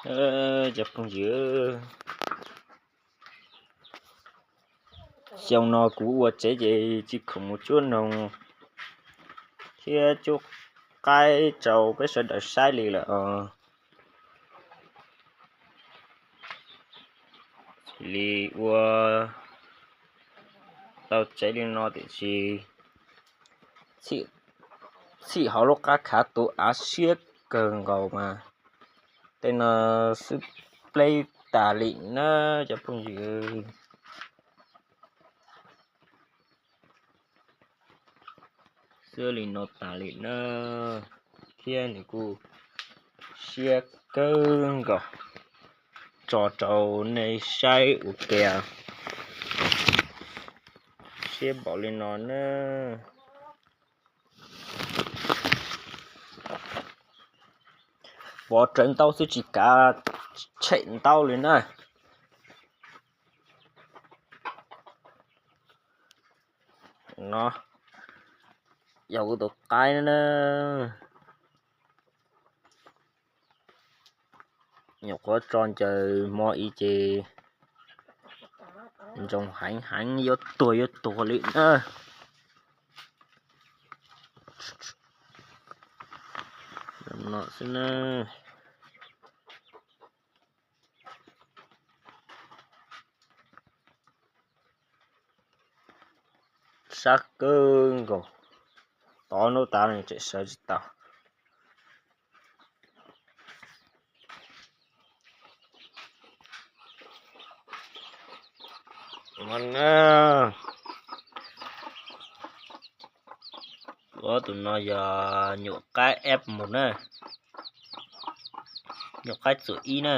Cov phooj ywg, xyoo no kuv ua tsev ces tsis khoom mus cuab noog thiab cuab qaib rau peb sawv daws saib li lawm os. Li ua tau tsev li no tiam sis txhim hauv lub qab khav tu av siab kawg nkaus mas tej no xwb pleb tas li na cov phooj ywg. Xwb li no tas li na, thiab nws kuj siab kawg nkaus, tso rau nej saib ua ke, siab npaum li no na. Pov rawv ntaub xwb tsis kav tshem ntaub li na. No yog kuv tus qaib na. Nyuam qhuav tso ncaws hmo i ces ntsoog heev heev yuav tuag yuav tuag li na. No xwb na. Sab kawg nkaus, tov hnub tas tseem sawv tsis tau. Ob tug no yog nyuam qaib eb mus na, nyuam qaib txuam ib na.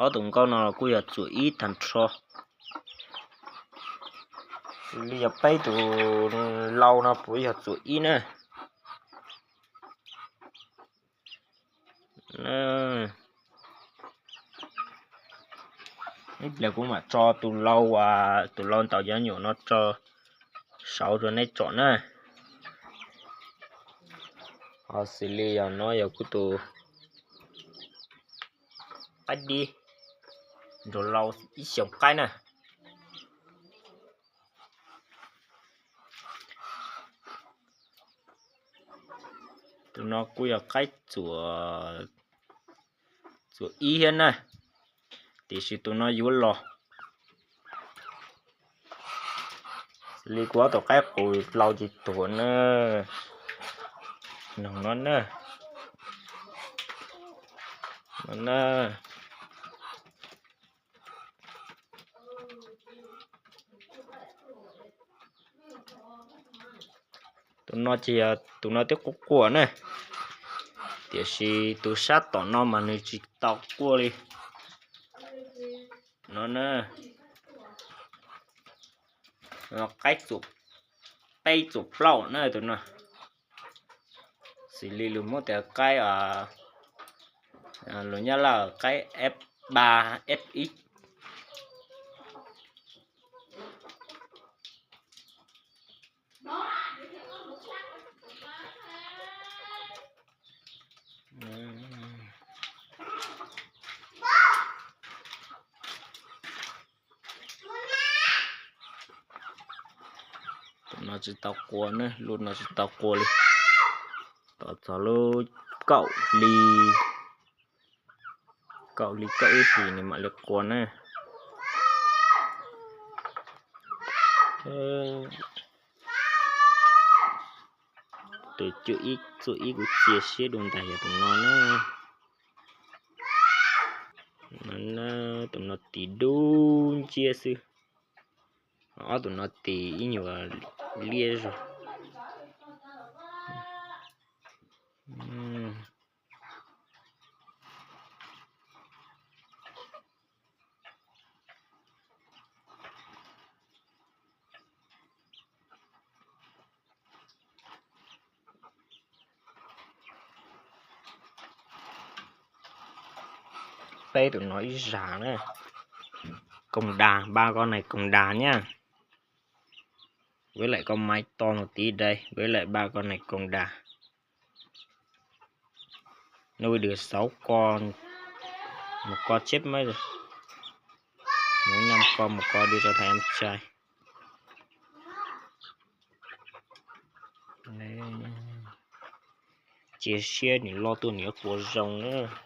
Ob tug nkauj no kuj yog txuam ib tag nrho. Li yog peb tus lau no puav yog txuam ib na. Ib pliag kuv mam tso tus lau, tus lau ntaus cov nyuam no tso saud rau nej tsom na. Ho xws li yog no yog kuv tus qaib dib, nrog lau ib xyoos qaib na. Tus no kuj yog qaib txuam ib thiab na, tiam sis tus no yuav los. Li kuv ob tug qaib qus lau tsis tuag na. Noog no na. No na. Tus no ces yog tus no twb quaj quaj na, tiam sis tus sab tom no mas nws tsis tau quaj li. No na, qaib txuam peb txuam plaub na tus no. Xws li lus Hmoob tias qaib, lus Nyab Laj qaib F ba, F ib. Tus no tsis tau quaj na, lub no tsis tau quaj li. Tos txog lub kaum hli, kaum hli kaum ib hlis nws mam li quaj na. Tus cuaj ib, txuj ib kuv txias siab dua ntais yog tus no na. Tus no tis dub nciab xwb. Ob tus no tis ib nyuag liab zog. Peb tus no ib zag na. Koom dag, ba con này koom dag nhá. Với lại con mái to một tí đây, với lại ba con này cộng đà. Nuôi được sáu con, một con chết mất rồi. Nuôi năm con, một con đưa cho thằng em trai. Đấy. Cia siab nws loj tuaj nws yuav qua zoo na.